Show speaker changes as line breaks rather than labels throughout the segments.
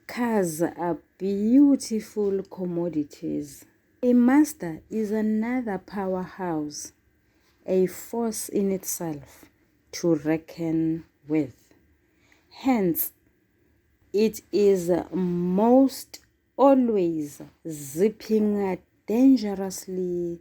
Cars are beautiful commodities. A Mazda is another powerhouse, a force in itself to reckon with. Hence, it is most always zipping dangerously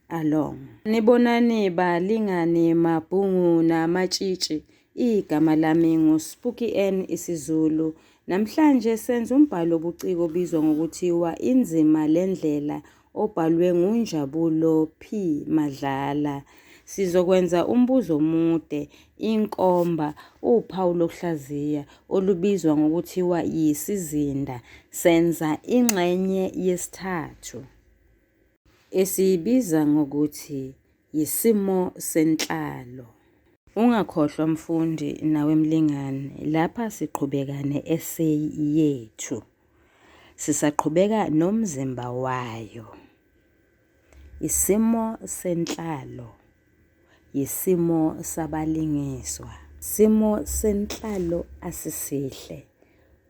along. Nibonani balingani mabhungu namatshitshi igama lami nguSpooky N isiZulu. Namhlanje senza umbhalo obuciko obizwa ngokuthiwa Inzima Lendlela obhalwe nguNjabulo P Madlala. Sizokwenza umbuzo omude, inkomba, uphawu lokuhlaziya olubizwa ngokuthiwa yisizinda. Senza ingxenye yesithathu esiyibiza ngokuthi yisimo senhlalo. Ungakhohlwa mfundi nawe mlingani, lapha siqhubeka ne-eseyi yethu. Sisaqhubeka nomzimba wayo. Isimo senhlalo yisimo sabalingiswa. Isimo senhlalo asisihle.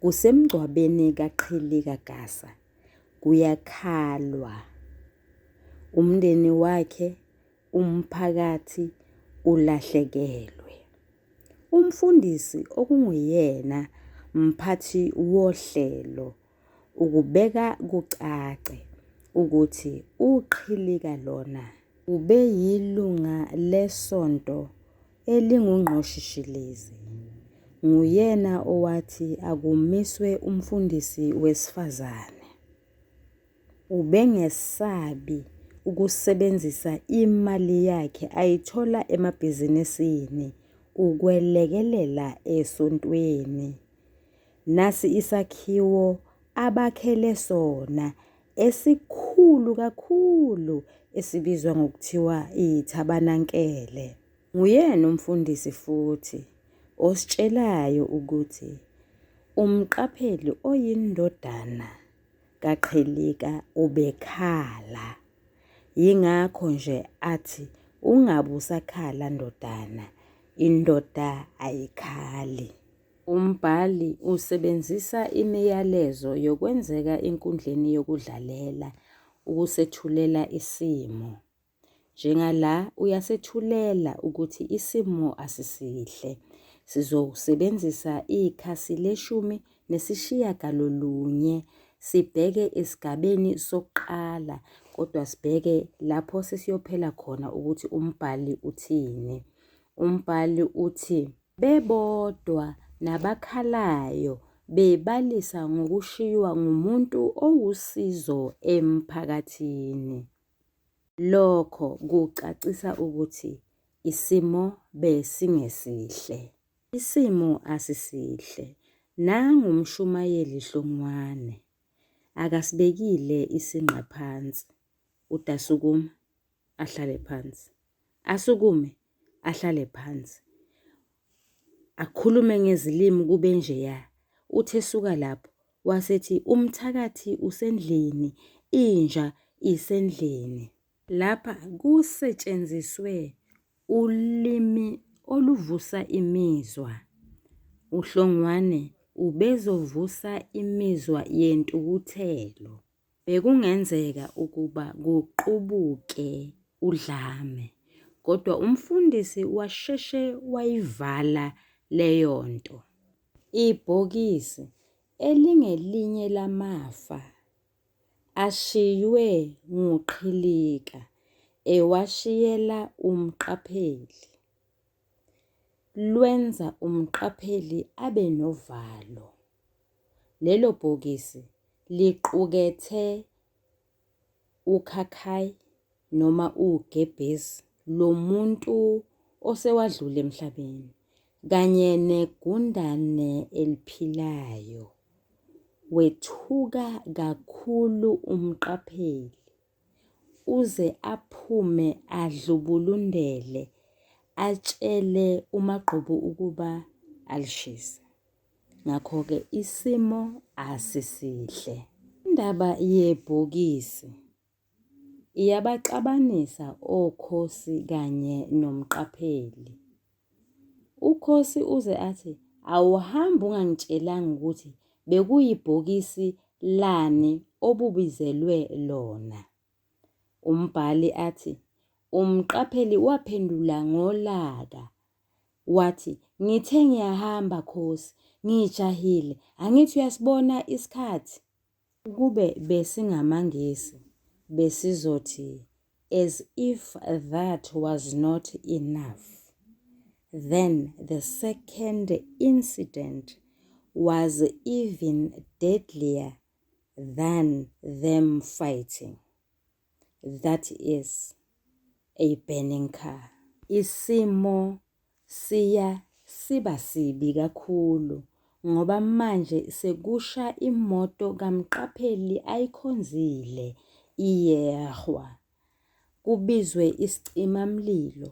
Kusemngcwabeni kaQhilika Gasa. Kuyakhalwa. Umndeni wakhe, umphakathi ulahlekelwe. Umfundisi okunguyena mphathi wohlelo ukubeka kucace ukuthi uQhilika lona ubeyilunga lesonto elingungqoshishilizi. Nguyena owathi akumiswe umfundisi wesifazane. Ubengesabi ukusebenzisa imali yakhe ayithola emabhizinisini ukwelekelela esontweni. Nasi isakhiwo abakhele sona esikhulu kakhulu esibizwa ngokuthiwa ithabanankele. Nguyena umfundisi futhi ositshelayo ukuthi umqapheli oyindodana kaQhilika ubekhala. Yingakho nje athi ungabe usakhala ndodana, indoda ayikhali. Umbhali usebenzisa imiyalezo yokwenzeka enkundleni yokudlalela ukusethulela isimo. Njengala uyasethulela ukuthi isimo asisihle. Sizosebenzisa ikhasi leshumi nesishiyagalolunye sibheke esigabeni sokuqala kodwa sibheke lapho sesiyophela khona ukuthi umbhali uthini. Umbhali uthi bebodwa nabakhalayo bebalisa ngokushiywa ngumuntu owusizo emphakathini. Lokho kucacisa ukuthi isimo besingesihle. Isimo asisihle. Nangu uMshumayeli Hlongwane. Akasibekile isinqe phansi. Udasukuma ahlale phansi. Asukume ahlale phansi. Akhulume ngezilimi kube njeya. Uthi esuka lapho wasethi umthakathi usendlini, inja isendlini. Lapha kusetshenziswe ulimi oluvusa imizwa. UHlongwane ubezovusa imizwa yentukuthelo. Bekungenzeka ukuba kuqubuke udlame, kodwa umfundisi washeshe wayivala leyo nto. Ibhokisi, elingelinye lamafa ashiywe nguQhilika ewashiyela uMqapheli, lwenza uMqapheli abe novalo. Lelo bhokisi liqukethe ukhakhayi noma ugebhezi lomuntu osewadlula emhlabeni kanye negundane eliphilayo. Wethuka kakhulu umqapheli uze aphume adlubulundele atshele uMagqubu ukuba alishise. Ngakho-ke isimo asisihle. Indaba yebhokisi iyabaxabanisa oKhosi kanye noMqapheli. UKhosi uze athi awuhambi ungangitshelanga ukuthi Bekuyibhokisi lani obubizelwe lona? Umbhali athi, Umqapheli waphendula ngolaka wathi, Ngithe ngiyahamba Khosi, ngijahile, angithi uyasibona isikhathi? Ukube besingamaNgisi besizothi as if that was not enough, then the second incident was even deadlier than them fighting. That is a burning car. Isimo siya siba sibi kakhulu ngoba manje sekusha imoto kaMqapheli ayikhonzile iyehwa. Kubizwe isicimamlilo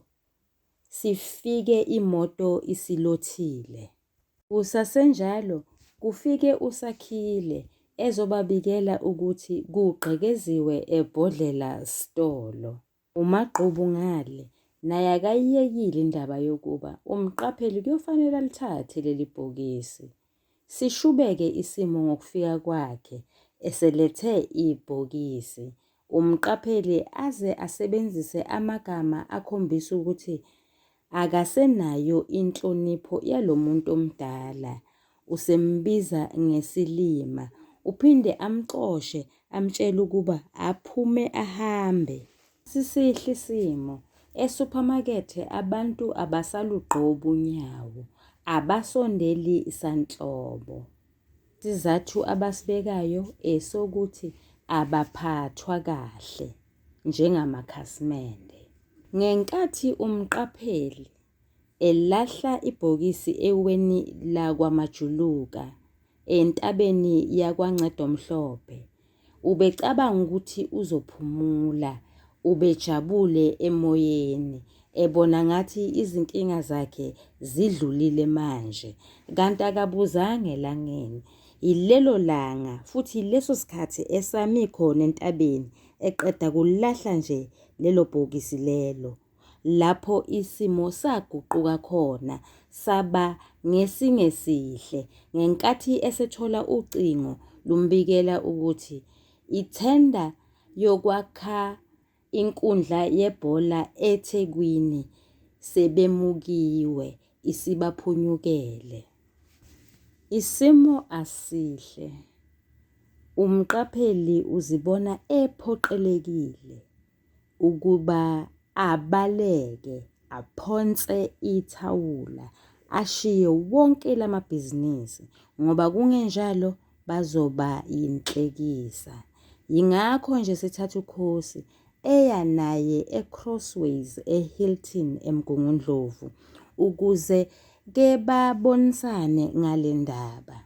sifike imoto isilothile. Kusasenjalo kufike uSakhile ezobabikela ukuthi kugqekeziwe eBhodlela Sitolo. UMagqubu ngale naye akayiyekile indaba yokuba uMqapheli kuyofanele alithathe leli bhokisi. Sishubeke isimo ngokufika kwakhe eselethe ibhokisi. UMqapheli aze asebenzise amagama akhombisa ukuthi akasenayo inhlonipho yalo muntu omdala. Usembiza ngesilima. Uphinde amxoshe amtshele ukuba aphume ahambe. Sisihle isimo. Esuphamakethe abantu abasalugxobi unyawo, abasondeli sanhlobo. Isizathu abasibekayo esokuthi abaphathwa kahle njengamakhasimende. Ngenkathi umqapheli elahla ibhokisi eweni lakwaMajuluka entabeni yakwaNcedomhlophe, ubecabanga ukuthi uzophumula, ubejabule emoyeni, ebona ngathi izinkinga zakhe zidlulile manje, kanti akabuzanga elangeni. Yilelo langa futhi yileso sikhathi esami khona entabeni eqeda kulahla nje lelo bhokisi lelo. Lapho isimo saguquka khona saba ngesingesihle ngenkathi esethola ucingo lumbikela ukuthi ithenda yokwakha inkundla yebhola eThekwini sebemukiwe, isibaphunyukele. Isimo asihle. Umqapheli uzibona ephoqelekile ukuba abaleke aphonse ithawula ashiye wonke lamabhizinisi ngoba kungenjalo bazoba yinhlekisa. Yingakho nje sithatha uKhosi eya naye eCrossways eHilton eMgungundlovu ukuze kebabonisane ngale ndaba.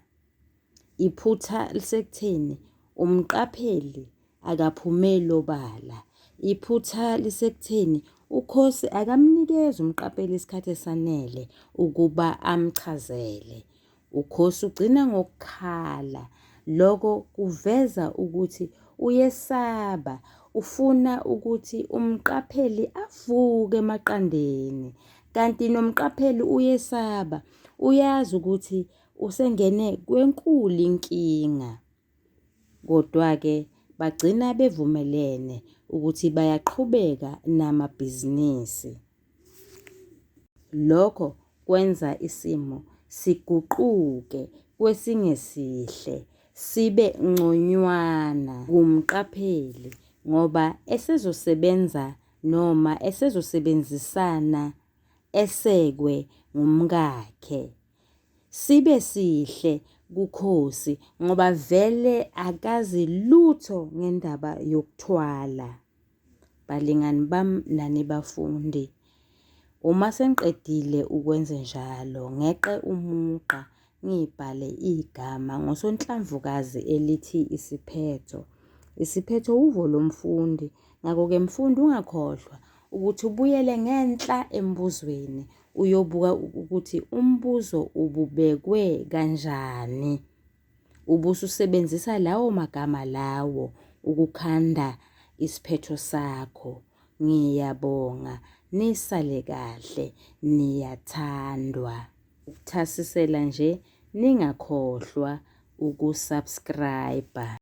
Iphutha lisekutheni umqapheli akaphumeli obala. Iphutha lisekutheni uKhosi akamnikezi umqapheli isikhathi esanele ukuba amchazele. UKhosi ugcina ngokukhala. Lokho kuveza ukuthi uyesaba, ufuna ukuthi umqapheli avuke emaqandeni. Kanti nomqapheli uyesaba, uyazi ukuthi usengene kwenkulu inkinga. Kodwa-ke bagcina bevumelene ukuthi bayaqhubeka namabhizinisi. Lokho kwenza isimo siguquke kwesingesihle sibe ngconywana kumqapheli ngoba esezosebenza noma esezosebenzisana esekwe ngumkakhe. Sibe sihle kuKhosi ngoba vele akazi lutho ngendaba yokuthwala. Balingani bami nani bafundi, uma sengiqedile ukwenzenjalo ngeqe umugqa ngibhale igama ngosonhlamvukazi elithi isiphetho. Isiphetho uvo lomfundi, ngakho-ke mfundi ungakhohlwa ukuthi ubuyele ngenhla embuzweni uyobuka ukuthi umbuzo ububekwe kanjani. Ubususebenzisa lawo magama lawo ukukhanda isiphetho sakho. Ngiyabonga, nisale kahle, niyathandwa. Ukuthasisela nje ningakhohlwa uku-subscribe.